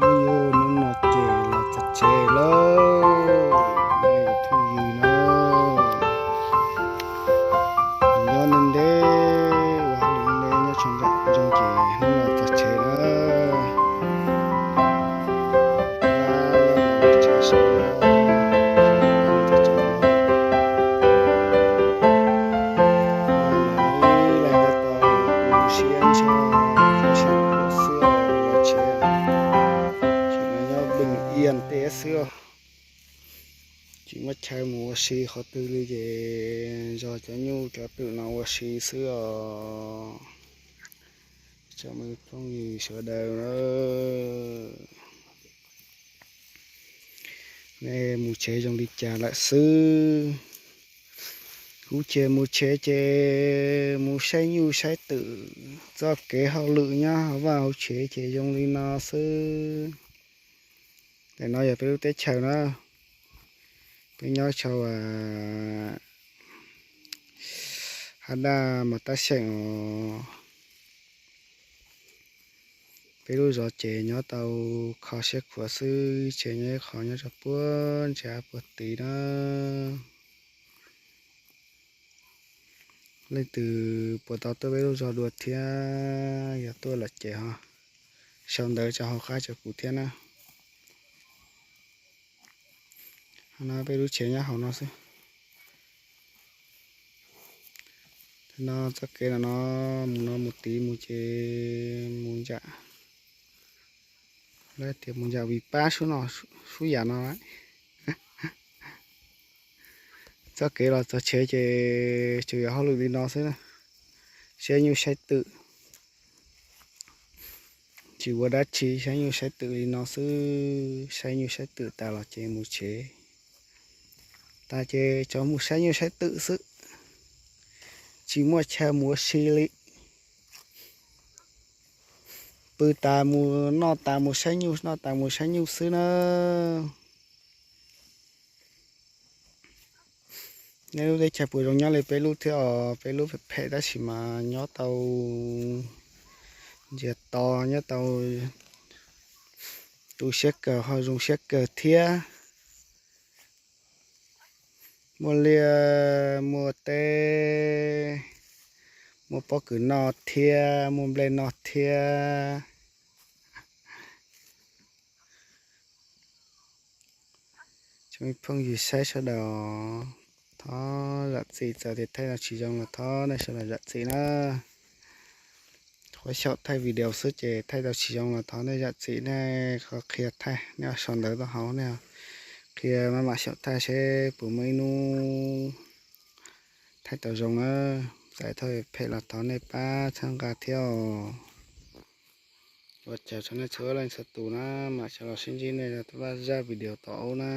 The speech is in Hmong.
Hnub no ces los txog tsev lawm, nej phooj ywg na. Nyob ntev ntev, ua hauj lwm ntev nyob tsis ntsam zoo ces hnub no txog tsev na. Siab ntsho, siab xwb los tsev, tseem nyob beej iab tej xwb. Tsis muaj chaw mus ua si qhov twg li ces zog cov nyuj cov twm no ua si xwb os. Tsoom me phooj ywg sawv daws na, nej mus tsev zoo li cas lawm xwb? Kuv ces mus tsev ces mus saib nyuj saib twm, txoj kev hauj lwm nyob hauv vaj hauv tsev ces zoo li no xwb. Ntawm no yog peb lub teb chaws na, peb nyob rau hav daj mas tab seem os. Peb lub zos ces nyob tau kho siab khuav xwb, tsev nyob ib qho nyob rau puag nrad puag tid na. Leej twg puas tau tuaj peb lub zos dua thiab, yog tuaj lawm ces ho sau ntawv rau hauv qab rau kuv thiab na. No peb lub tsev nyob hauv no xwb. No txoj kev no no, mus no mus tid mus ces mus ntsam, lawv tias mus ntsam vim pab sub no, sub yam no. Txoj kev los txog tsev ces tsuas yog hauj lwm li no xwb na. Saib nyuj saib twm, tsis ua dab tsi, saib nyuj saib twm li no xwb. Saib nyuj saib twm tas los ces mus tsev. Tas ces tsuas mus saib nyuj saib twm xwb, tsis muaj chaw mus ua si li. Pw tas mus noj tas mus saib nyuj, noj tas mus saib nyuj xwb na. Nej lub teb chaws puas zoo nyob li peb lub thiab os? Peb lub phem phem tab sis mas nyob tau ntsiag to, nyob tau tu siab kawg ho zoo siab kawg thiab. Muaj liaj muaj teb, muaj pob kws noj thiab, muaj nplej noj thiab. Tsoom phooj ywg saib sawv daws, thov zam txim, txawm tias thaij tau tsis zoo los thov nej sawv daws zam txim na. Qhuav xyaum thaij video xwb ces thaij tau tsis zoo los thov nej zam txim, nej ho qhia thaij, nej sau ntawv tuaj hauv, nej qhia maj mam xyaum thaij seb puas muaj ib hnub thaij tau zoo na. Txawm thaij phem los thov nej pab txhawb nqa thiab os. Ua tsaug rau nej txhua leej txhua tus na, mam sawv los sib ntsib nej rau zaj video tom ub na.